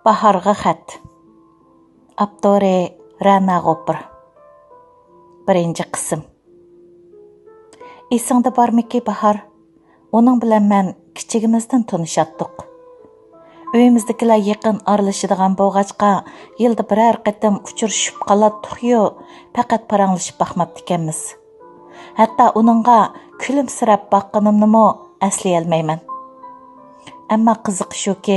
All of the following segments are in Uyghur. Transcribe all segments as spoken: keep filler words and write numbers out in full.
باھارغا خەت. ئاپتورى: رەنا غوپۇر. بىرىنچى قىسىم. ئېسىڭدە بارمىكى، باھار؟ ئۇنىڭ بىلەن مەن كىچىكىمىزدىن تونۇشاتتۇق. ئۆيىمىزدىكىلەر يېقىن ئارىلىشىدىغان بولغاچقا، يىلدا بىرەر قېتىم ئۇچرىشىپ قالاتتۇقيۇ، پەقەت پاراڭلىشىپ باقماپتىكەنمىز. ھەتتا ئۇنىڭغا كۈلۈمسىرەپ باققىنىمنىمۇ ئەسلىيەلمەيمەن. ئەمما قىزىقى شۇكى،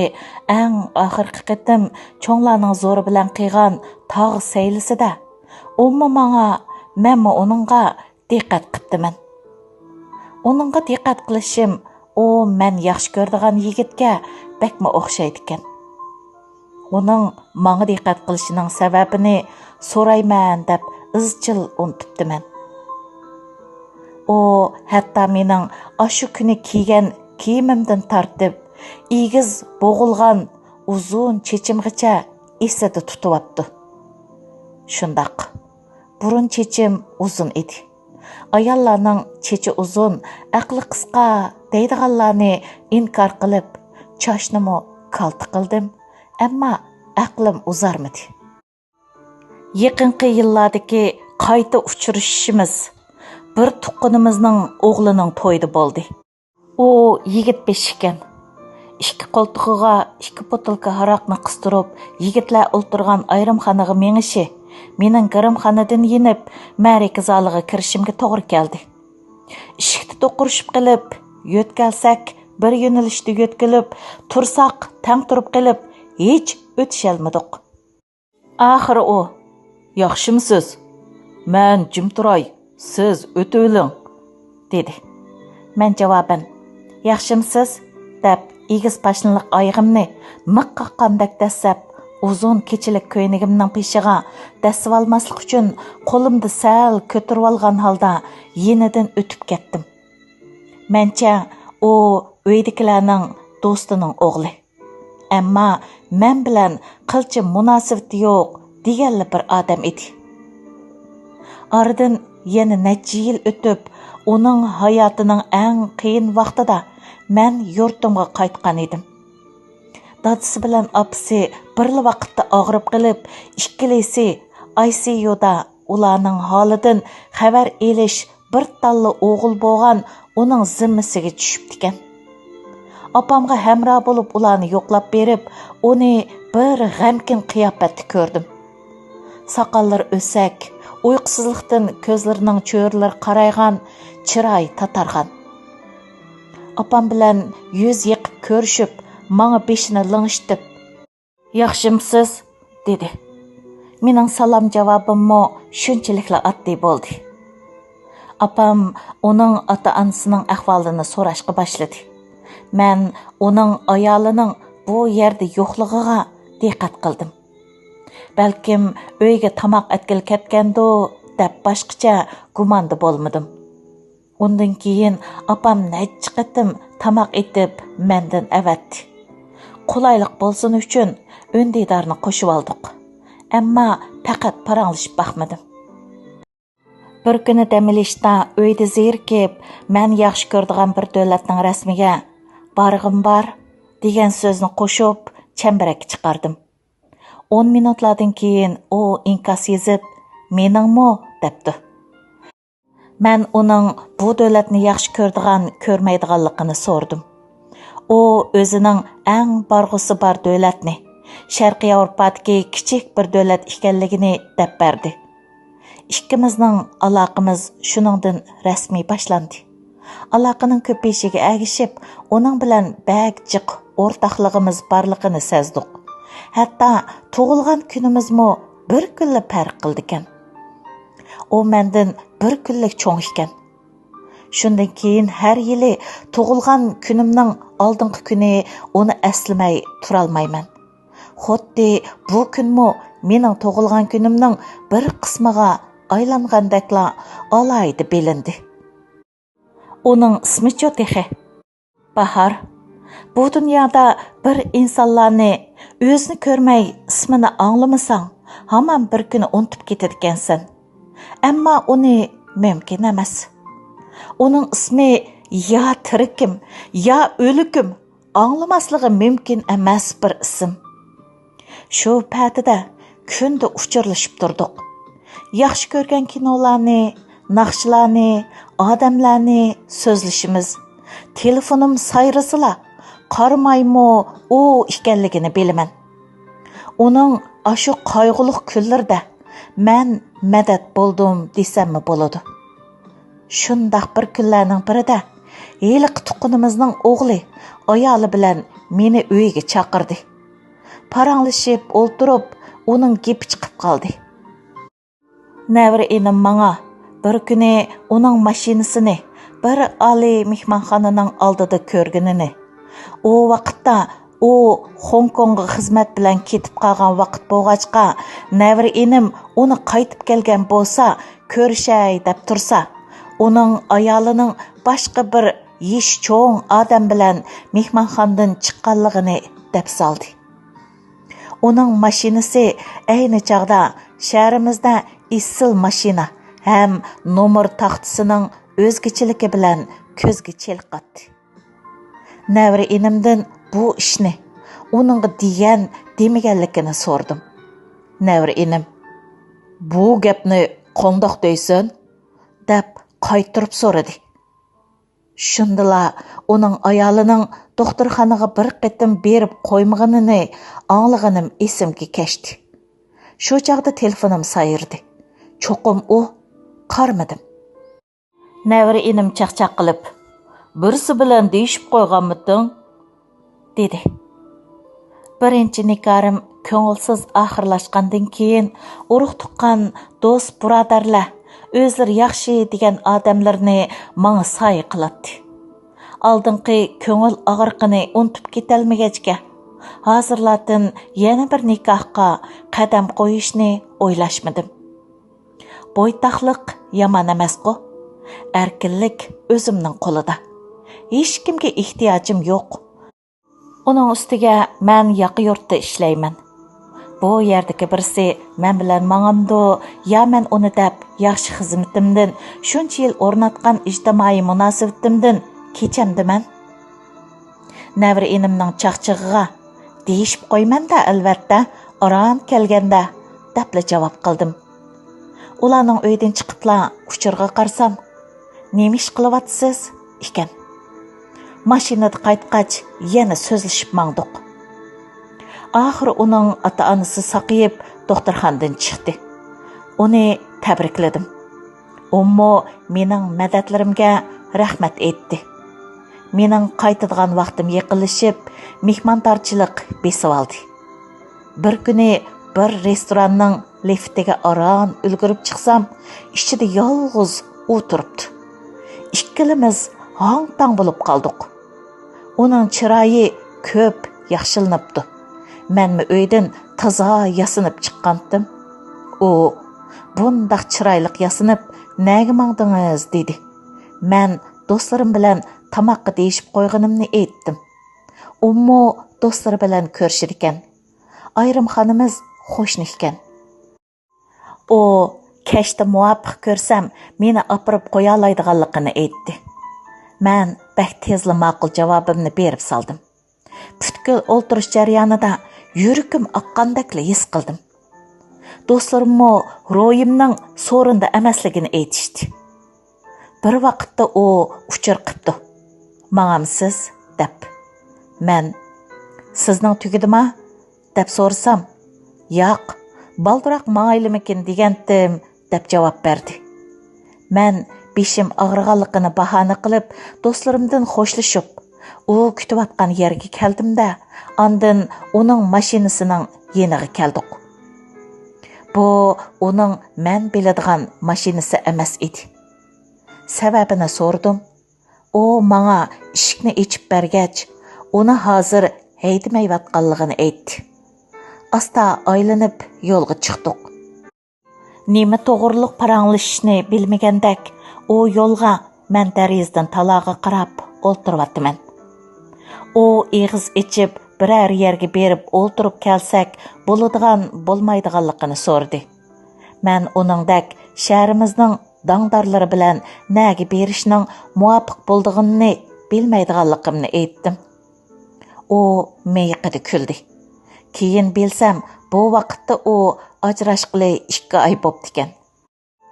ئەڭ ئاخىرقى قېتىم چوڭلارنىڭ زورى بىلەن قىلغان تاغ سەيلىسىدە ئۇمۇ ماڭا، مەنمۇ ئۇنىڭغا دىققەت قىپتىمەن. ئۇنىڭغا دىققەت قىلىشىم ئۇ مەن ياخشى كۆرىدىغان يىگىتكە بەكمۇ ئوخشايدىكەن. ئۇنىڭ ماڭا دىققەت قىلىشىنىڭ سەۋەبىنى سورايمەن دەپ ئىزچىل ئۇنتۇپتىمەن. ئۇ ھەتتا مېنىڭ ئاشۇ كۈنى كىيگەن كىيىمىمدىن تارتىپ، ئېگىز بوغۇلغان ئۇزۇن چېچىمغىچە ئېسىدە تۇتۇۋاپتۇ. شۇنداق، بۇرۇن چېچىم ئۇزۇن ئىدى. ئاياللارنىڭ چېچى ئۇزۇن، ئەقلى قىسقا دەيدىغانلارنى ئىنكار قىلىپ، چاچنىمۇ كالتە قىلدىم، ئەمما ئەقلىم ئۇزارمىدى. يېقىنقى يىللاردىكى قايتا ئۇچرىشىشىمىز بىر تۇغقىنىمىزنىڭ ئوغلىنىڭ تويىدا بولدى. ئۇ يىگىت بېشى ئىكەن. ئىككى قولتۇقىغا ئىككى بوتۇلكا ھاراقنى قىستۇرۇپ، يىگىتلەر ئولتۇرغان ئايرىمخانىغا مېڭىشى مېنىڭ گىرىمخانىدىن يېنىپ، مەرىكە زالىغا كىرىشىمگە توغرا كەلدى. ئىشىكتە توقۇرۇشۇپ قېلىپ، يۆتكەلسەك بىر يۆنىلىشتە يۆتكىلىپ، تۇرساق تەڭ تۇرۇپ قېلىپ، ھېچ ئۆتۈشەلمىدۇق. ئاخىرى ئۇ: «ياخشىمۇسىز؟ مەن جىم تۇراي، سىز ئۆتۈۋېلىڭ» دېدى. مەن جاۋابەن: «ياخشىمۇسىز؟» دەپ، ئېگىز پاشنىلىق ئايىغىمنى مىخ قاققاندەك دەسسەپ، ئۇزۇن كېچىلىك كۆينىكىمنىڭ پېشىغا دەسسىۋالماسلىق ئۈچۈن، قولۇمدا سەل كۆتۈرۈۋالغان ھالدا يېنىدىن ئۆتۈپ كەتتىم. مەنچە، ئۇ ئۆيدىكىلەرنىڭ دوستىنىڭ ئوغلى. ئەمما مەن بىلەن قىلچە مۇناسىۋىتى يوق دېگەنلا بىر ئادەم ئىدى. ئارىدىن يەنە نەچچە يىل ئۆتۈپ، ئۇنىڭ ھاياتىنىڭ ئەڭ قىيىن ۋاقتىدا مەن يۇرتۇمغا قايتقان ئىدىم. دادىسى بىلەن ئاپىسى بىرلا ۋاقىتتا ئاغرىپ قېلىپ، ئىككىلىسى ئاي سى يۇدا ئۇلارنىڭ ھالىدىن خەۋەر ئېلىش بىر تاللا ئوغۇل بولغان ئۇنىڭ زىممىسىگە چۈشۈپتىكەن. ئاپامغا ھەمراھ بولۇپ ئۇلارنى يوقلاپ بېرىپ، ئۇنى بىر غەمكىن قىياپەتتە كۆردۈم. ساقاللىرى ئۆسەك، ئۇيقۇسىزلىقتىن كۆزلىرىنىڭ چۆرىلىرى قارايغان، چىرايى تاتارغان. ئاپام بىلەن يۈز يېقىپ كۆرۈشۈپ، ماڭا بېشىنى لىڭشىتىپ، «ياخشىمسىز؟» دېدى. مېنىڭ سالام جاۋابىممۇ شۇنچىلىكلا ئاددىي بولدى. ئاپام ئۇنىڭ ئاتا-ئانىسىنىڭ ئەھۋالىنى سوراشقا باشلىدى. مەن ئۇنىڭ ئايالىنىڭ بۇ يەردە يوقلۇقىغا دىققەت قىلدىم. بەلكىم ئۆيگە تاماق ئەتكىلى كەتكەندۇ دەپ باشقىچە گۇماندا بولمىدىم. ئۇندىن كېيىن ئاپام نەچچە قېتىم تاماق ئېتىپ مەندىن ئەۋەتتى. قولايلىق بولسۇن ئۈچۈن ئۈندىدارنى قوشۇۋالدۇق. ئەمما پەقەت پاراڭلىشىپ باقمىدىم. بىر كۈنى دەم ئېلىشتا ئۆيدە زېرىكىپ، مەن ياخشى كۆرىدىغان بىر دۆلەتنىڭ رەسىمىگە «بارغۇم بار» دېگەن سۆزنى قوشۇپ، چەمبىرەككە چىقاردىم. ئون مىنۇتلاردىن كېيىن ئۇ ئىنكاس يېزىپ، «مېنىڭمۇ؟» دەپتۇ. مەن ئۇنىڭ بۇ دۆلەتنى ياخشى كۆرىدىغان، كۆرمەيدىغانلىقىنى سورىدىم. ئۇ ئۆزىنىڭ ئەڭ بارغۇسى بار دۆلەتنى، شەرقىي ياۋروپادىكى كىچىك بىر دۆلەت ئىكەنلىكىنى دەپ بەردى. ئىككىمىزنىڭ ئالاقىمىز شۇنىڭدىن رەسمىي باشلاندى. ئالاقىنىڭ كۆپىيىشىگە ئەگىشىپ، ئۇنىڭ بىلەن بەك جىق ئورتاقلىقىمىز بارلىقىنى سەزدۇق. ھەتتا تۇغۇلغان كۈنىمىزمۇ بىر كۈنلا پەرق قىلىدىكەن. ئۇ مەندىن بىر كۈنلۈك چوڭ ئىكەن. شۇندىن كېيىن ھەر يىلى تۇغۇلغان كۈنۈمنىڭ ئالدىنقى كۈنى ئۇنى ئەسلىمەي تۇرالمايمەن. خۇددى بۇ كۈنمۇ مېنىڭ تۇغۇلغان كۈنۈمنىڭ بىر قىسمىغا ئايلانغاندەكلا ئالاھىدە بىلىندى. ئۇنىڭ ئىسمىچۇ تېخى؟ باھار. بۇ دۇنيادا بىر ئىنسانلارنى ئۆزىنى كۆرمەي ئىسمىنى ئاڭلىمىساڭ، ھامان بىر كۈنى ئۇنتۇپ كېتىدىكەنسەن. ئەمما ئۇنى مۇمكىن ئەمەس. ئۇنىڭ ئىسمى يا تىرىكىم، يا ئۆلۈكۈم، ئاڭلىماسلىقى مۇمكىن ئەمەس بىر ئىسىم. شۇ پەتىدە كۈندە ئۇچۇرلىشىپ تۇردۇق. ياخشى كۆرگەن كىنولارنى، ناخشىلارنى، ئادەملەرنى سۆزلىشىمىز. تېلېفونۇم سايرىسىلا، قارىمايمۇ ئۇ ئىكەنلىكىنى بىلىمەن. ئۇنىڭ ئاشۇ قايغۇلۇق كۈنلىرىدە مەن مەدەت بولدۇم دېسەممۇ بولىدۇ. شۇنداق بىر كۈنلەرنىڭ بىرىدە ھېلىقى تۇغقىنىمىزنىڭ ئوغلى ئايالى بىلەن مېنى ئۆيىگە چاقىردى. پاراڭلىشىپ ئولتۇرۇپ، ئۇنىڭ گېپى چىقىپ قالدى. نەۋرە ئىنىم ماڭا بىر كۈنى ئۇنىڭ ماشىنىسىنى بىر ئالىي مېھمانخانىنىڭ ئالدىدا كۆرگىنىنى، ئۇ ۋاقىتتا ئۇ خوڭكوڭغا خىزمەت بىلەن كېتىپ قالغان ۋاقىت بولغاچقا، نەۋرە ئىنىم ئۇنى قايتىپ كەلگەن بولسا كۆرۈشەي دەپ تۇرسا، ئۇنىڭ ئايالىنىڭ باشقا بىر يېشى چوڭ ئادەم بىلەن مېھمانخانىدىن چىققانلىقىنى دەپ سالدى. ئۇنىڭ ماشىنىسى ئەينى چاغدا شەھىرىمىزدە ئېسىل ماشىنا ھەم نومۇر تاختىسىنىڭ ئۆزگىچىلىكى بىلەن كۆزگە چېلىقاتتى. نەۋرە ئىنىمدىن بۇ ئىشنى ئۇنىڭغا دېگەن دېمىگەنلىكىنى سورىدىم. نەۋرە ئىنىم، «بۇ گەپنى قانداق دەيسەن؟» دەپ قايتۇرۇپ سورىدى. شۇندىلا ئۇنىڭ ئايالىنىڭ دوختۇرخانىغا بىر قېتىم بېرىپ قويمىغىنىنى ئاڭلىغىنىم ئېسىمگە كەچتى. شۇ چاغدا تېلېفونۇم سايرىدى. چوقۇم ئۇ، قارىمىدىم. نەۋرە ئىنىم چاقچاق قىلىپ، «بىرسى بىلەن دېيىشىپ قويغانمىتىڭ؟» دېدى. بىرىنچى نىكاھىم كۆڭۈلسىز ئاخىرلاشقاندىن كېيىن، ئۇرۇق-تۇغقان، دوست-بۇرادەرلەر، ئۆزلىرى ياخشى دېگەن ئادەملىرىنى ماڭا سايە قىلاتتى. ئالدىنقى كۆڭۈل ئاغرىقىنى ئۇنتۇپ كېتەلمىگەچكە، ھازىرلاردىن يەنە بىر نىكاھقا قەدەم قويۇشنى ئويلاشمىدىم. بويتاقلىق يامان ئەمەسقۇ؟ ئەركىنلىك ئۆزۈمنىڭ قولىدا. ھېچكىمگە ئېھتىياجىم يوق. ئۇنىڭ ئۈستىگە مەن ياقا يۇرتتا ئىشلەيمەن. بۇ يەردىكى بىرسى مەن بىلەن ماڭامدۇ، يا مەن ئۇنى دەپ ياخشى خىزمىتىمدىن، شۇنچە يىل ئورناتقان ئىجتىمائىي مۇناسىۋىتىمدىن كېچەمدىمەن؟ نەۋرە ئىنىمنىڭ چاقچىقىغا، «دېيىشىپ قويىمەن-دە، ئەلۋەتتە، ئاران كەلگەندە» دەپلا جاۋاب قىلدىم. ئۇلارنىڭ ئۆيىدىن چىقىپلا ئۇچۇرغا قارىسام، «نېمە ئىش قىلىۋاتىسىز؟» ئىكەن. ماشىنىدا قايتقاچ يەنە سۆزلىشىپ ماڭدۇق. ئاخىرى ئۇنىڭ ئاتا-ئانىسى ساقىيىپ دوختۇرخانىدىن چىقتى. ئۇنى تەبرىكلىدىم. ئۇمۇ مېنىڭ مەدەتلىرىمگە رەھمەت ئېيتتى. مېنىڭ قايتىدىغان ۋاقتىم يېقىنلىشىپ، مېھماندارچىلىق بېسىۋالدى. بىر كۈنى بىر رېستوراننىڭ لىفتىگە ئاران ئۈلگۈرۈپ چىقسام، ئىچىدە يالغۇز ئۇ تۇرۇپتۇ. ئىككىلىمىز ھاڭ-تاڭ بولۇپ قالدۇق. ئۇنىڭ چىرايى كۆپ ياخشىلىنىپتۇ. مەنمۇ ئۆيدىن تازا ياسىنىپ چىققانتىم. ئۇ، «بۇنداق چىرايلىق ياسىنىپ نەگە ماڭدىڭىز؟» دېدى. مەن دوستلىرىم بىلەن تاماققا دېيىشىپ قويغىنىمنى ئېيتتىم. ئۇمۇ دوستلىرى بىلەن كۆرۈشىدىكەن. ئايرىم خانىمىز قوشنا ئىكەن. ئۇ، «كەچتە مۇۋاپىق كۆرسەم، مېنى ئاپىرىپ قويالايدىغانلىقىنى ئېيتتى.» مەن بەك تېزلا ماقۇل جاۋابىمنى بېرىپ سالدىم. پۈتكۈل ئولتۇرۇش جەريانىدا يۈرىكىم ئاققاندەكلا ھېس قىلدىم. دوستلىرىممۇ روھىمنىڭ سورۇندا ئەمەسلىكىنى ئېيتىشتى. بىر ۋاقىتتا ئۇ ئۇچۇر قىپتۇ، «ماڭامسىز؟» دەپ. مەن، «سىزنىڭ تۈگىدىما؟» دەپ سورىسام، «ياق، بالدۇراق ماڭايلىمىكىن دېگەنتىم» دەپ جاۋاب بەردى. مەن بېشىم ئاغرىغانلىقىنى باھانە قىلىپ، دوستلىرىمدىن خوشلىشىپ، ئۇ كۈتۈۋاتقان يەرگە كەلدىمدە، ئاندىن ئۇنىڭ ماشىنىسىنىڭ يېنىغا كەلدۇق. بۇ ئۇنىڭ مەن بىلىدىغان ماشىنىسى ئەمەس ئىدى. سەۋەبىنى سورىدىم. ئۇ ماڭا ئىشىكنى ئېچىپ بەرگەچ، ئۇنى ھازىر ھەيدىمەيۋاتقانلىقىنى ئېيتتى. ئاستا ئايلىنىپ يولغا چىقتۇق. نېمە توغرۇلۇق پاراڭلىشىشنى بىلمىگەندەك، ئۇ يولغا، مەن دېرىزىدىن تالاغا قاراپ ئولتۇرۇۋاتىمەن. ئۇ ئېغىز ئېچىپ، بىرەر يەرگە بېرىپ ئولتۇرۇپ كەلسەك بولىدىغان بولمايدىغانلىقىنى سورىدى. مەن ئۇنىڭدەك شەھىرىمىزنىڭ داڭدارلىرى بىلەن نەگە بېرىشنىڭ مۇۋاپىق بولىدىغىنىنى بىلمەيدىغانلىقىمنى ئېيتتىم. ئۇ مىيىقىدا كۈلدى. كېيىن بىلسەم، بۇ ۋاقىتتا ئۇ ئاجراشقىلى ئىككى ئاي بوپتىكەن.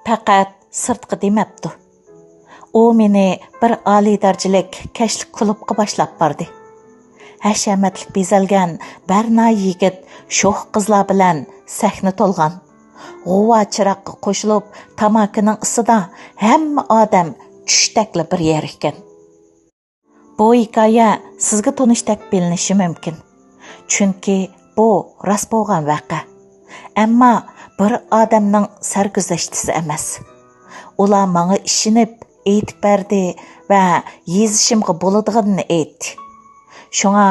پەقەت سىرتقا دېمەپتۇ. ئۇ مېنى بىر ئالىي دەرىجىلىك كەچلىك كۇلۇبقا باشلاپ باردى. ھەشەمەتلىك بېزەلگەن بەرنا يىگىت شوخ قىزلار بىلەن سەھنە تولغان. غۇۋا چىراغقا قوشۇلۇپ، تاماكىنىڭ ئىسىدا ھەممە ئادەم چۈشتەكلا بىر يەر ئىكەن. بۇ ھېكايە سىزگە تونۇشتەك بىلىنىشى مۇمكىن. چۈنكى بۇ راست بولغان ۋەقە. ئەمما بىر ئادەمنىڭ سەرگۈزەشتىسى ئەمەس. ئۇلار ماڭا ئىشىنىپ ئېيتىپ بەردى ۋە يېزىشىمغا بولىدىغىنىنى ئېيتتى. شۇڭا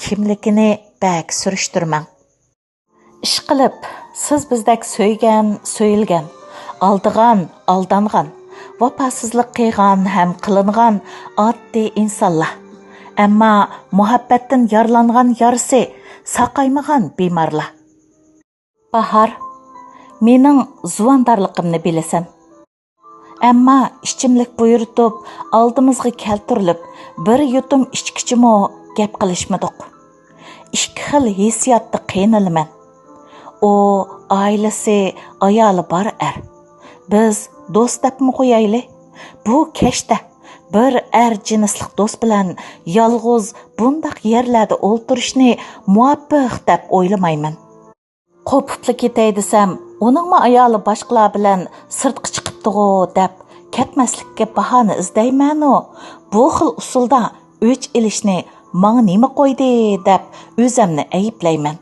كىملىكىنى بەك سۈرۈشتۈرمەڭ. ئىشقىلىپ، سىز بىزدەك سۆيگەن، سۆيۈلگەن، ئالدىغان، ئالدانغان، ۋاپاسىزلىق قىلغان ھەم قىلىنغان ئاددىي ئىنسانلار. ئەمما مۇھەببەتتىن يارىلانغان يارىسى ساقايمىغان بىمارلار. باھار، مېنىڭ زۇۋاندارلىقىمنى بىلىسەن. ئەمما ئىچىملىك بۇيرۇتۇپ، ئالدىمىزغا كەلتۈرۈلۈپ، بىر يۇتۇم ئىچكۈچىمۇ گەپ قىلىشمىدۇق. ئىككى خىل ھېسسىياتتا قىينىلىمەن. ئۇ ئائىلىسى، ئايالى بار ئەر. بىز دوست دەپمۇ قويايلى؟ بۇ كەچتە بىر ئەر جىنسلىق دوست بىلەن يالغۇز بۇنداق يەرلەردە ئولتۇرۇشنى مۇۋاپىق دەپ ئويلىمايمەن. قوپۇپلا كېتەي دېسەم، ئۇنىڭمۇ ئايالى باشقىلار بىلەن سىرتقا چىقىپتىغۇ دەپ كەتمەسلىككە باھانە ئىزدەيمەنۇ، بۇ خىل ئۇسۇلدا ئۆچ ئېلىشنى ماڭا نېمە قويدى دەپ ئۆزەمنى ئەيىبلەيمەن.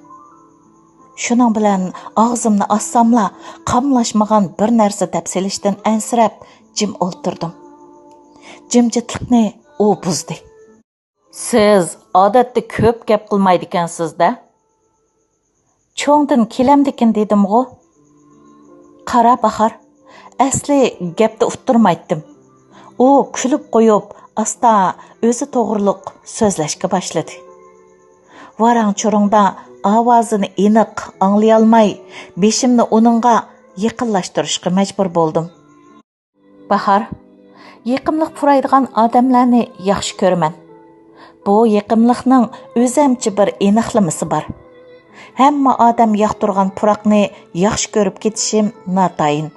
شۇنىڭ بىلەن ئاغزىمنى ئاچساملا، قاملاشمىغان بىر نەرسە دەپ سېلىشتىن ئەنسىرەپ جىم ئولتۇردۇم. جىمجىتلىقنى ئۇ بۇزدى. سىز ئادەتتە كۆپ گەپ قىلمايدىكەنسىز-دە؟ چوڭدىن كېلەمدىكىن دېدىمغۇ؟ قارا باھار، ئەسلى گەپتە ئۇتتۇرمايتتىم. ئۇ كۈلۈپ قويۇپ، ئاستا ئۆزى توغرۇلۇق سۆزلەشكە باشلىدى. ۋاراڭ-چۇرۇڭدا ئاۋازىنى ئېنىق ئاڭلىيالماي، بېشىمنى ئۇنىڭغا يېقىنلاشتۇرۇشقا مەجبۇر بولدۇم. باھار، يېقىملىق پۇرايدىغان ئادەملەرنى ياخشى كۆرىمەن. بۇ يېقىملىقنىڭ ئۆزەمچە بىر ئېنىقلىمىسى بار. ھەممە ئادەم ياقتۇرغان پۇراقنى ياخشى كۆرۈپ كېتىشىم ناتايىن.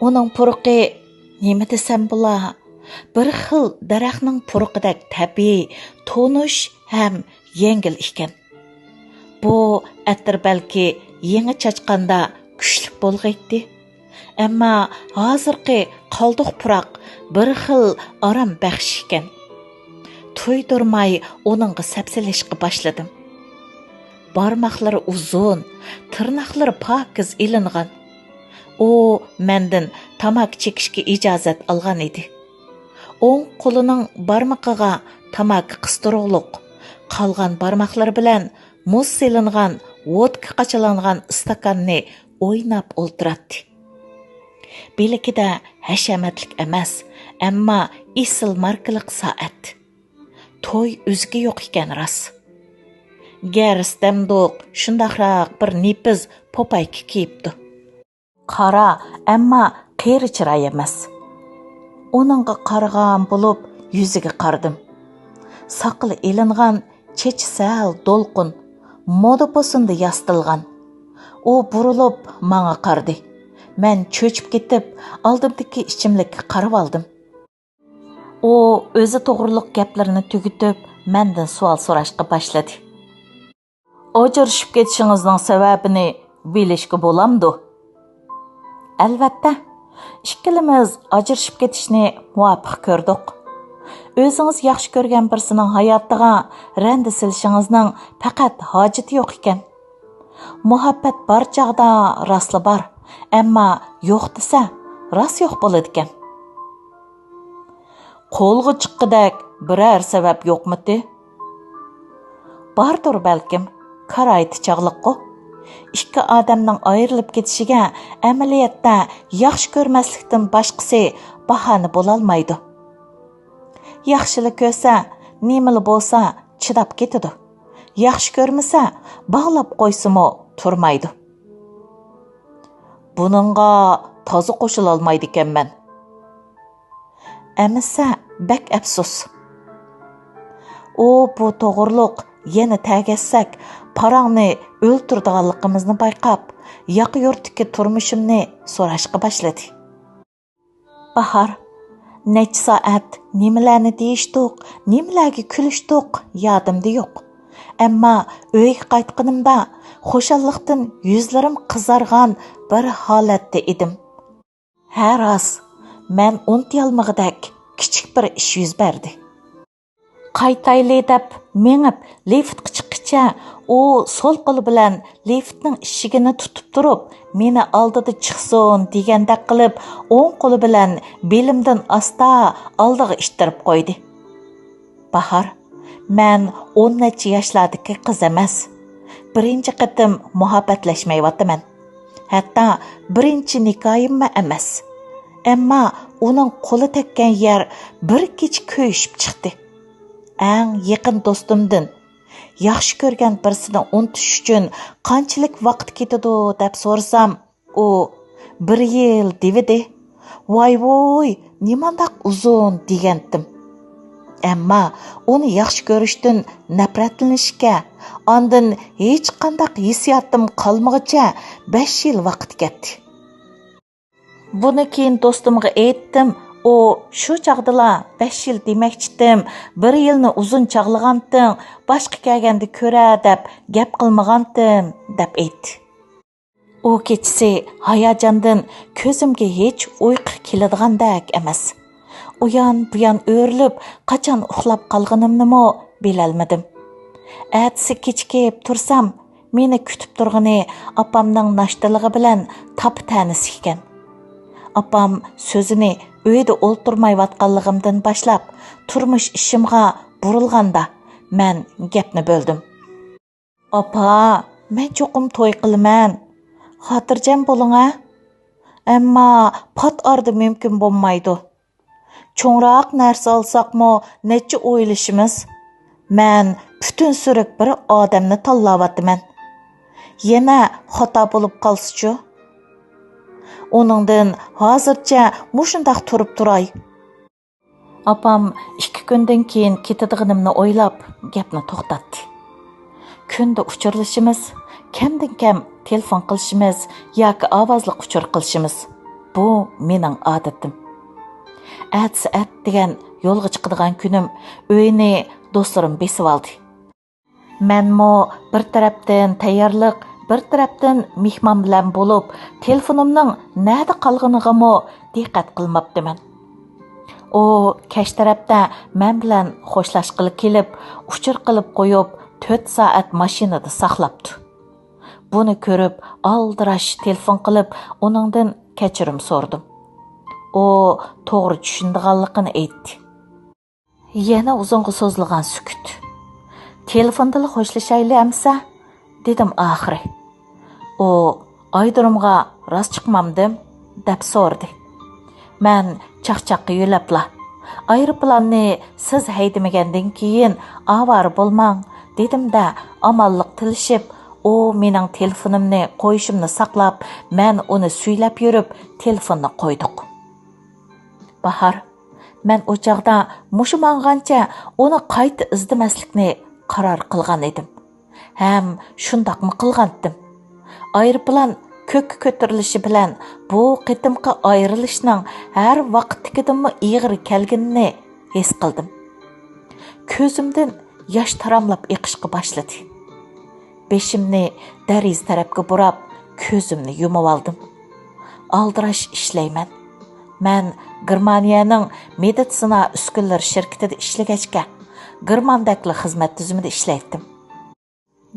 ئۇنىڭ پۇرىقى نېمە دېسەم بولا؟ بىر خىل دەرەخنىڭ پۇرىقىدەك تەبىئىي، تونۇش ھەم يەڭگىل ئىكەن. بۇ ئەتىر بەلكى يېڭى چاچقاندا كۈچلۈك بولغىيتتى. ئەمما ھازىرقى قالدۇق پۇراق بىر خىل ئارام بەخش ئىكەن. تۇيدۇرماي ئۇنىڭغا سەپسېلىشقا باشلىدىم. بارماقلىرى ئۇزۇن، تىرناقلىرى پاكىز ئېلىنغان. ئۇ مەندىن تاماكا چېكىشكە ئىجازەت ئالغان ئىدى. ئوڭ قولىنىڭ بارمىقىغا تاماكا قىستۇرۇقلۇق، قالغان بارماقلىرى بىلەن مۇز سېلىنغان ۋودكا قاچىلانغان ئىستاكاننى ئويناپ ئولتۇراتتى. بىلىكىدە ھەشەمەتلىك ئەمەس، ئەمما ئېسىل ماركىلىق سائەت. توي ئۆزىگە يوق ئىكەن راست. گەرس دەمدۇق شۇنداقراق بىر نېپىز پوپايكا كىيىپتۇ. قارا، ئەمما قېرى چىراي ئەمەس. ئۇنىڭغا قارىغان بولۇپ يۈزىگە قارىدىم. ساقىلى ئېلىنغان، چېچى سەل دولقۇن، مودا پوسۇندا ياسىتىلغان. ئۇ بۇرۇلۇپ ماڭا قارىدى. مەن چۆچۈپ كېتىپ، ئالدىمدىكى ئىچىملىككە قارىۋالدىم. ئۇ ئۆزى توغرۇلۇق گەپلىرىنى تۈگىتىپ، مەندىن سوئال سوراشقا باشلىدى. ئاجرىشىپ كېتىشىڭىزنىڭ سەۋەبىنى بىلىشكە بولامدۇ؟ ئەلۋەتتە، ئىككىلىمىز ئاجرىشىپ كېتىشنى مۇۋاپىق كۆردۇق. ئۆزىڭىز ياخشى كۆرگەن بىرسىنىڭ ھاياتىغا رەندە سېلىشىڭىزنىڭ پەقەت ھاجىتى يوق ئىكەن. مۇھەببەت بار چاغدا راستلا بار، ئەمما يوق دېسە، راست يوق بولىدىكەن. قولغا چىققۇدەك بىرەر سەۋەب يوقمىتى؟ باردۇر بەلكىم، كارايتى چاغلىققۇ. ئىككى ئادەمنىڭ ئايرىلىپ كېتىشىگە ئەمەلىيەتتە ياخشى كۆرمەسلىكتىن باشقىسى باھانە بولالمايدۇ. ياخشىلا كۆرسە، نېمىلا بولسا چىداپ كېتىدۇ. ياخشى كۆرمىسە، باغلاپ قويسىمۇ تۇرمايدۇ. بۇنىڭغا تازا قوشۇلالمايدىكەنمەن. ئەمىسە، بەك ئەپسۇس. ئۇ بۇ توغرۇلۇق يەنە تەگەشسەك، پاراڭنى ئۆلتۈرىدىغانلىقىمىزنى بايقاپ، ياقا يۇرتتىكى تۇرمۇشۇمنى سوراشقا باشلىدى. باھار، نەچچە سائەت نېمىلەرنى دېيىشتۇق، نېمىلەرگە كۈلۈشتۇق، يادىمدا يوق. ئەمما ئۆيگە قايتقىنىمدا خۇشاللىقتىن يۈزلىرىم قىزارغان بىر ھالەتتە ئىدىم. ھە راست، مەن ئۇنتۇيالمىغۇدەك كىچىك بىر ئىش يۈز بەردى. قايتايلى دەپ مېڭىپ لىفتقا چىققىچە، ئۇ سول قولى بىلەن لىفتنىڭ ئىشىكىنى تۇتۇپ تۇرۇپ، مېنى ئالدىدا چىقسۇن دېگەندەك قىلىپ، ئوڭ قولى بىلەن بېلىمدىن ئاستا ئالدىغا ئىتتىرىپ قويدى. باھار، مەن ئون نەچچە ياشلاردىكى قىز ئەمەس. بىرىنچى قېتىم مۇھەببەتلەشمەيۋاتىمەن. ھەتتا بىرىنچى نىكاھىممۇ ئەمەس. ئەمما ئۇنىڭ قولى تەگكەن يەر بىر كېچە كۆيۈشۈپ چىقتى. ئەڭ يېقىن دوستۇمدىن، ياخشى كۆرگەن بىرسىنى ئۇنتۇش ئۈچۈن قانچىلىك ۋاقىت كېتىدۇ دەپ سورىسام، ئۇ بىر يىل دېۋىدى. ۋاي ۋوي، نېمانداق ئۇزۇن دېگەنتىم. ئەمما ئۇنى ياخشى كۆرۈشتىن نەپرەتلىنىشكە، ئاندىن ھېچقانداق ھېسسىياتىم قالمىغۇچە بەش يىل ۋاقىت كەتتى. بۇنى كېيىن دوستۇمغا ئېيتتىم، ئۇ شۇ چاغدىلا بەش يىل دېمەكچىتىم، بىر يىلنى ئۇزۇن چاغلىغانتىڭ، باشقا كەلگەندە كۆرە دەپ گەپ قىلمىغانتىم، دەپ ئېيتتى. ئۇ كېچىسى ھاياجاندىن كۆزۈمگە ھېچ ئۇيقۇ كېلىدىغاندەك ئەمەس. ئۇيان-بۇيان ئۆرۈلۈپ، قاچان ئۇخلاپ قالغىنىمنىمۇ بىلەلمىدىم. ئەتىسى كېچىكىپ تۇرسام، مېنى كۈتۈپ تۇرغىنى ئاپامنىڭ ناشتىلىقى بىلەن تاپا-تەنىسى ئىكەن. ئاپام سۆزىنى ئۆيدە ئولتۇرمايۋاتقانلىقىمدىن باشلاپ، تۇرمۇش ئىشىمغا بۇرۇلغاندا، مەن گەپنى بۆلدۈم. ئاپا، مەن چوقۇم توي قىلىمەن. خاتىرجەم بولۇڭ ھە. ئەمما پات ئارىدا مۇمكىن بولمايدۇ. چوڭراق نەرسە ئالساقمۇ نەچچە ئويلىشىمىز. مەن پۈتۈن سۈرۈك بىر ئادەمنى تاللاۋاتىمەن. يەنە خاتا بولۇپ قالسىچۇ؟ ئۇنىڭدىن ھازىرچە مۇشۇنداق تۇرۇپ تۇراي. ئاپام ئىككى كۈندىن كېيىن كېتىدىغىنىمنى ئويلاپ، گەپنى توختاتتى. كۈندە ئۇچۇرلىشىمىز، كەمدىن كەم تېلېفون قىلىشىمىز ياكى ئاۋازلىق ئۇچۇر قىلىشىمىز. بۇ مېنىڭ ئادىتىم. ئەتىسى ئەتىگەن يولغا چىقىدىغان كۈنۈم ئۆينى دوستلىرىم بېسىۋالدى. مەنمۇ بىر تەرەپتىن تەييارلىق، بىر تەرەپتىن مېھمان بىلەن بولۇپ، تېلېفونۇمنىڭ نەدە قالغىنىغىمۇ دىققەت قىلماپتىمەن. ئۇ كەچ تەرەپتە مەن بىلەن خوشلاشقىلى كېلىپ، ئۇچۇر قىلىپ قويۇپ، تۆت سائەت ماشىنىدا ساقلاپتۇ. بۇنى كۆرۈپ، ئالدىراش تېلېفون قىلىپ، ئۇنىڭدىن كەچۈرۈم سورىدىم. ئۇ توغرا چۈشىنىدىغانلىقىنى ئېيتتى. يەنە ئۇزۇنغا سوزۇلغان سۈكۈت. تېلېفوندىلا خوشلىشايلى ئەمىسە، دېدىم ئاخىرى. ئۇ ئايرودرومغا راست چىقمامدىم؟ دەپ سورىدى. مەن چاقچاققا يۆلەپلا، ئايروپىلاننى سىز ھەيدىمىگەندىن كېيىن ئاۋارە بولماڭ، دېدىمدە، ئامانلىق تىلىشىپ، ئۇ مېنىڭ تېلېفونۇمنى قويۇشۇمنى ساقلاپ، مەن ئۇنى سۈيلەپ يۈرۈپ، تېلېفوننى قويدۇق. باھار، مەن ئۇ چاغدا مۇشۇ ماڭغانچە ئۇنى قايتا ئىزدىمەسلىكنى قارار قىلغان ئىدىم. ھەم شۇنداقمۇ قىلغانتىم. ئايروپىلان كۆككە كۆتۈرۈلۈشى بىلەن بۇ قېتىمقى ئايرىلىشنىڭ ھەر ۋاقىتتىكىدىنمۇ ئېغىر كەلگىنىنى ھېس قىلدىم. كۆزۈمدىن ياش تاراملاپ ئېقىشقا باشلىدى. بېشىمنى دېرىزە تەرەپكە بۇراپ، كۆزۈمنى يۇمۇۋالدىم. ئالدىراش ئىشلەيمەن. مەن گېرمانىيەنىڭ مېدىتسىنا ئۈسكۈنىلىرى شىركىتىدە ئىشلىگەچكە، گېرماندەكلا خىزمەت تۈزۈمىدە ئىشلەيتتىم.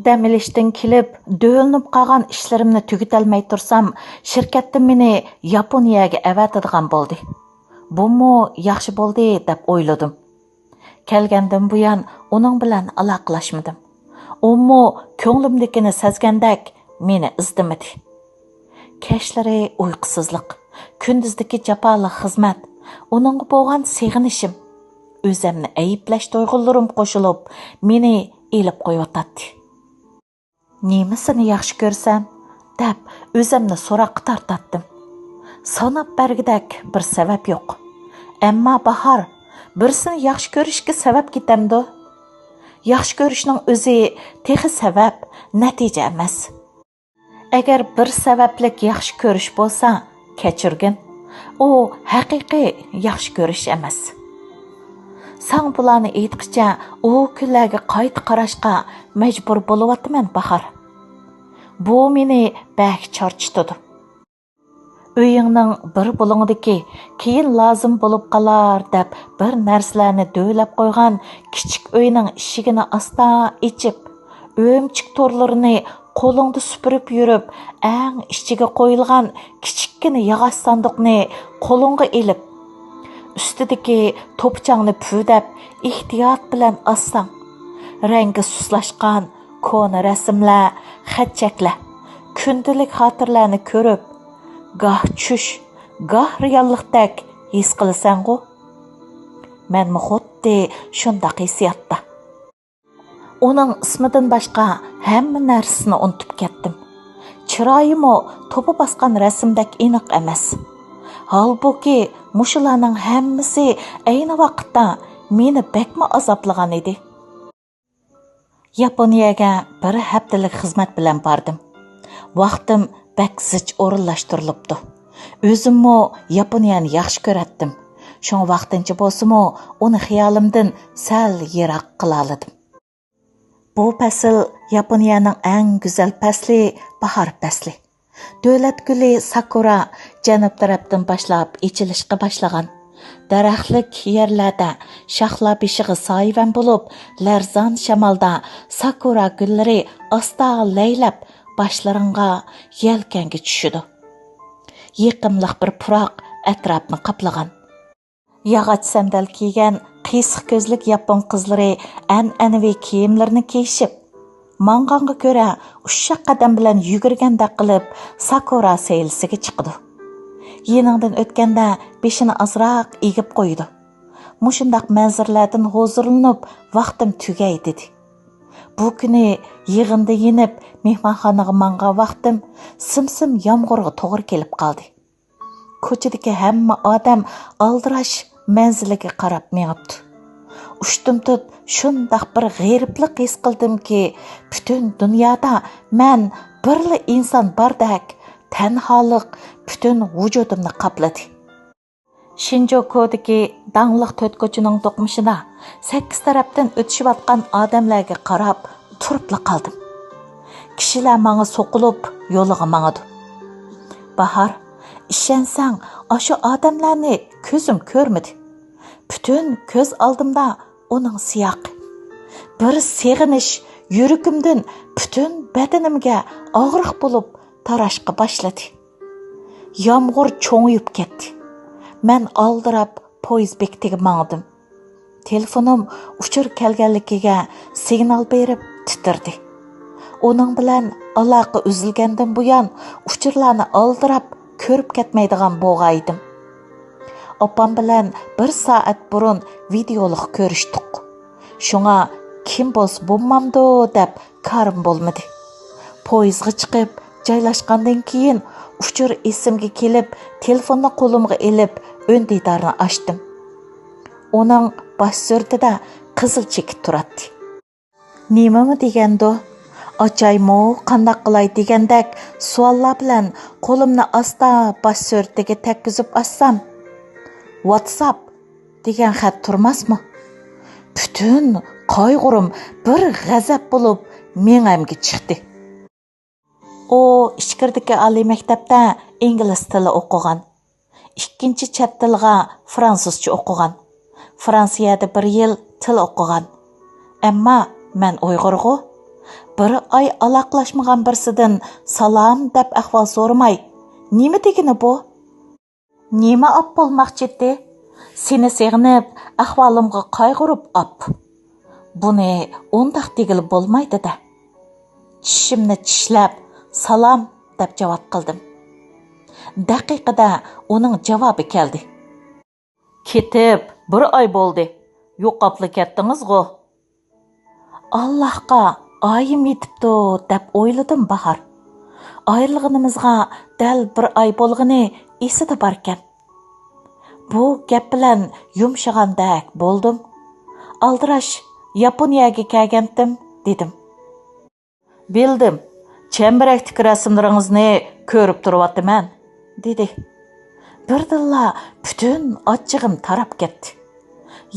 دەم ئېلىشتىن كېلىپ، دۆۋىلىنىپ قالغان ئىشلىرىمنى تۈگىتەلمەي تۇرسام، شىركەتتىن مېنى ياپونىيەگە ئەۋەتىدىغان بولدى. بۇمۇ ياخشى بولدى، دەپ ئويلىدىم. كەلگەندىن بۇيان ئۇنىڭ بىلەن ئالاقىلاشمىدىم. ئۇمۇ كۆڭلۈمدىكىنى سەزگەندەك مېنى ئىزدىمىدى. كەچلىرى ئۇيقۇسىزلىق، كۈندۈزدىكى جاپالىق خىزمەت، ئۇنىڭغا بولغان سېغىنىشىم، ئۆزەمنى ئەيىبلەش تۇيغۇلىرىم قوشۇلۇپ، مېنى ئېلىپ قويۇۋاتاتتى. نېمىسىنى ياخشى كۆرسەم؟ دەپ ئۆزۈمنى سوراققا تارتاتتىم. ساناپ بەرگۈدەك بىر سەۋەب يوق. ئەمما باھار بىرسىنى ياخشى كۆرۈشكە سەۋەب كېتەمدۇ؟ ياخشى كۆرۈشنىڭ ئۆزى تېخى سەۋەب، نەتىجە ئەمەس. ئەگەر بىر سەۋەبلىك ياخشى كۆرۈش بولسا، كەچۈرگىن. ئۇ ھەقىقىي ياخشى كۆرۈش ئەمەس. ساڭا بۇلارنى ئېيتقىچە ئۇ كۈنلەرگە قايتا قاراشقا مەجبۇر بولۇۋاتىمەن، باھار. بۇ مېنى بەك چارچىتىدۇ. ئۆيۈڭنىڭ بىر بۇلۇڭىدىكى كېيىن لازىم بولۇپ قالار دەپ بىر نەرسىلەرنى دۆۋىلەپ قويغان كىچىك ئۆينىڭ ئىشىكىنى ئاستا ئېچىپ، ئۆمۈچۈك تورلىرىنى قولۇڭدا سۈپۈرۈپ يۈرۈپ، ئەڭ ئىچىگە قويۇلغان كىچىككىنە ياغاچ ساندۇقنى قولۇڭغا ئېلىپ، ئۈستىدىكى توپىچاڭنى پۈۋدەپ، ئېھتىيات بىلەن ئاچساڭ، رەڭگى سۇسلاشقان كونا رەسىملەر، خەت-چەكلەر، كۈندىلىك خاتىرىلەرنى كۆرۈپ، گاھ چۈش، گاھ رېئاللىقتەك ھېس قىلىسەنغۇ؟ مەنمۇ خۇددى شۇنداق ھېسسىياتتا. ئۇنىڭ ئىسمىدىن باشقا ھەممە نەرسىسىنى ئۇنتۇپ كەتتىم. چىرايىمۇ توپا باسقان رەسىمدەك ئېنىق ئەمەس. ھالبۇكى، مۇشۇلارنىڭ ھەممىسى ئەينى ۋاقىتتا مېنى بەكمۇ ئازابلىغان ئىدى. ياپونىيەگە بىر ھەپتىلىك خىزمەت بىلەن باردىم. ۋاقتىم بەك زىچ ئورۇنلاشتۇرۇلۇپتۇ. ئۆزۈممۇ ياپونىيەنى ياخشى كۆرەتتىم. شۇڭا ۋاقتىنچە بولسىمۇ ئۇنى خىيالىمدىن سەل يىراق قىلالىدىم. بۇ پەسىل ياپونىيەنىڭ ئەڭ گۈزەل پەسلى، باھار پەسلى. دۆلەت گۈلى ساكۇرا جەنۇب تەرەپتىن باشلاپ ئېچىلىشقا باشلىغان. دەرەخلىك يەرلەردە شاخلار بېشىغا سايىۋەن بولۇپ، لەرزان شامالدا ساكۇرا گۈللىرى ئاستا لەيلەپ، باشلىرىڭغا يەلكەنگە چۈشىدۇ. يېقىملىق بىر پۇراق ئەتراپنى قاپلىغان. ياغاچ سەندەل كىيگەن قىيسىق كۆزلۈك ياپون قىزلىرى ئەنئەنىۋى كىيىملىرىنى كىيىشىپ، ماڭغانغا كۆرە ئۇششاق قەدەم بىلەن يۈگۈرگەندەك قىلىپ ساكۇرا سەيلىسىگە چىقىدۇ. يېنىڭدىن ئۆتكەندە بېشىنى ئازراق ئېگىپ قويىدۇ. مۇشۇنداق مەنزىرىلەردىن ھۇزۇرلىنىپ ۋاقتىم تۈگەي، دېدى. بۇ كۈنى يىغىندا يېنىپ مېھمانخانىغا ماڭغان ۋاقتىم سىم-سىم يامغۇرغا توغرا كېلىپ قالدى. كوچىدىكى ھەممە ئادەم ئالدىراش مەنزىلىگە قاراپ مېڭىپتۇ. ئۇشتۇمتۇت شۇنداق بىر غېرىبلىق ھېس قىلدىمكى، پۈتۈن دۇنيادا مەن بىرلا ئىنسان باردەك تەنھالىق پۈتۈن ۋۇجۇدۇمنى قاپلىدى. شىنجۇكۇدىكى داڭلىق تۆت كوچىنىڭ دوقمۇشىدا سەككىز تەرەپتىن ئۆتۈشۈۋاتقان ئادەملەرگە قاراپ تۇرۇپلا قالدىم. كىشىلەر ماڭا سوقۇلۇپ، يولىغا ماڭىدۇ. باھار، ئىشەنسەڭ، ئاشۇ ئادەملەرنى كۆزۈم كۆرمىدى. پۈتۈن كۆز ئالدىمدا ئۇنىڭ سىياقى. بىر سېغىنىش يۈرىكىمدىن پۈتۈن بەدىنىمگە ئاغرىق بولۇپ تاراشقا باشلىدى. يامغۇر چوڭىيىپ كەتتى. مەن ئالدىراپ پويىز بېكىتىگە ماڭدىم. تېلېفونۇم ئۇچۇر كەلگەنلىكىگە سىگنال بېرىپ تىترىدى. ئۇنىڭ بىلەن ئالاقە ئۈزۈلگەندىن بۇيان ئۇچۇرلارنى ئالدىراپ كۆرۈپ كەتمەيدىغان بولغانىدىم. ئاپام بىلەن بىر سائەت بۇرۇن ۋىدېئولۇق كۆرۈشتۇق. شۇڭا كىم بولسا بولمامدۇ دەپ كارىم بولمىدى. پويىزغا چىقىپ جايلاشقاندىن كېيىن ئۇچۇر ئېسىمگە كېلىپ، تېلېفوننى قولۇمغا ئېلىپ، ئۈندىدارنى ئاچتىم. ئۇنىڭ باش سۈرىتىدە قىزىل چېكىت تۇراتتى. نېمىمۇ دېگەندۇ؟ ئاچايمۇ، قانداق قىلاي دېگەندەك سوئاللار بىلەن قولۇمنى ئاستا باش سۈرىتىگە تەگكۈزۈپ ئاچسام، ۋاتساپ دېگەن خەت تۇرماسمۇ؟ پۈتۈن قايغۇرۇم بىر غەزەپ بولۇپ مېڭەمگە چىقتى. ئۇ ئىچكىرىدىكى ئالىي مەكتەپتە ئىنگلىز تىلى ئوقۇغان. ئىككىنچى چەت تىلغا فرانسۇزچە ئوقۇغان. فرانسىيەدە بىر يىل تىل ئوقۇغان. ئەمما مەن ئۇيغۇرغۇ. بىر ئاي ئالاقىلاشمىغان بىرسىدىن سالام دەپ ئەھۋال سورىماي، نېمە دېگىنى بۇ؟ نېمە ئاپ بولماقچىتى؟ سېنى سېغىنىپ، ئەھۋالىمغا قايغۇرۇپ ئاپ. بۇنى ئۇنداق دېگىلى بولمايدۇ-دە. چىشىمنى چىشلەپ، سالام دەپ جاۋاب قىلدىم. دەقىقىدە ئۇنىڭ جاۋابى كەلدى. كېتىپ بىر ئاي بولدى. يوقاپلا كەتتىڭىزغۇ؟ ئاللاھقا ئايىم يېتىپتۇ دەپ ئويلىدىم باھار. ئايرىلغىنىمىزغا دەل بىر ئاي بولغىنى ئېسىدە باركەن. بۇ گەپ بىلەن يۇمشىغاندەك بولدۇم. ئالدىراش ياپونىيەگە كەلگەنتىم، دېدىم. بىلدىم، چەمبىرەكتىكى رەسىملىرىڭىزنى كۆرۈپ تۇرۇۋاتىمەن، دېدى. بىردىنلا پۈتۈن ئاچچىقىم تاراپ كەتتى.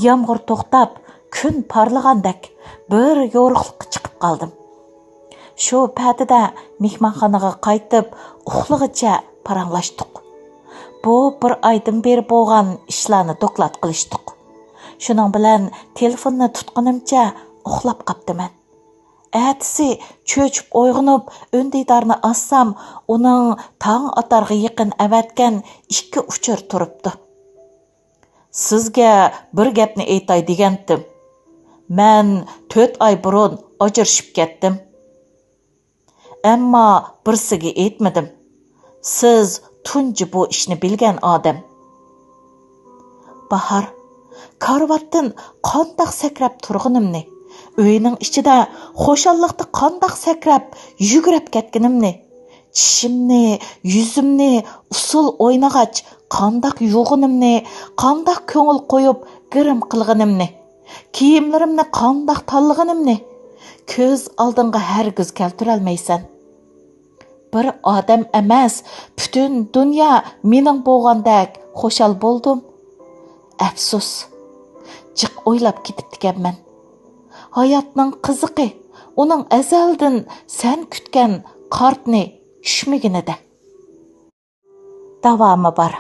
يامغۇر توختاپ، كۈن پارلىغاندەك بىر يورۇقلۇققا چىقىپ قالدىم. شۇ پەتىدە مېھمانخانىغا قايتىپ، ئۇخلىغىچە پاراڭلاشتۇق. بۇ بىر ئايدىن بېرى بولغان ئىشلارنى دوكلات قىلىشتۇق. شۇنىڭ بىلەن تېلېفوننى تۇتقىنىمچە ئۇخلاپ قاپتىمەن. ئەتىسى چۆچۈپ ئويغىنىپ، ئۈندىدارنى ئاچسام، ئۇنىڭ تاڭ ئاتارغا يېقىن ئەۋەتكەن ئىككى ئۇچۇر تۇرۇپتۇ. سىزگە بىر گەپنى ئېيتاي دېگەنتىم. مەن تۆت ئاي بۇرۇن ئاجرىشىپ كەتتىم. ئەمما بىرسىگە ئېيتمىدىم. سىز تۇنجى بۇ ئىشنى بىلگەن ئادەم. باھار، كارىۋاتتىن قانداق سەكرەپ تۇرغىنىمنى، ئۆينىڭ ئىچىدە خۇشاللىقتا قانداق سەكرەپ، يۈگۈرۈپ كەتكىنىمنى، چىشىمنى، يۈزۈمنى ئۇسسۇل ئوينىغاچ قانداق يۇغىنىمنى، قانداق كۆڭۈل قويۇپ گىرىم قىلغىنىمنى، كىيىملىرىمنى قانداق تاللىغىنىمنى كۆز ئالدىڭغا ھەرگىز كەلتۈرەلمەيسەن. بىر ئادەم ئەمەس، پۈتۈن دۇنيا مېنىڭ بولغاندەك خۇشال بولدۇم. ئەپسۇس، جىق ئويلاپ كېتىپتىكەنمەن. ھاياتنىڭ قىزىقى ئۇنىڭ ئەزەلدىن سەن كۈتكەن قارتنى چۈشمىگىنىدە. داۋامى بار.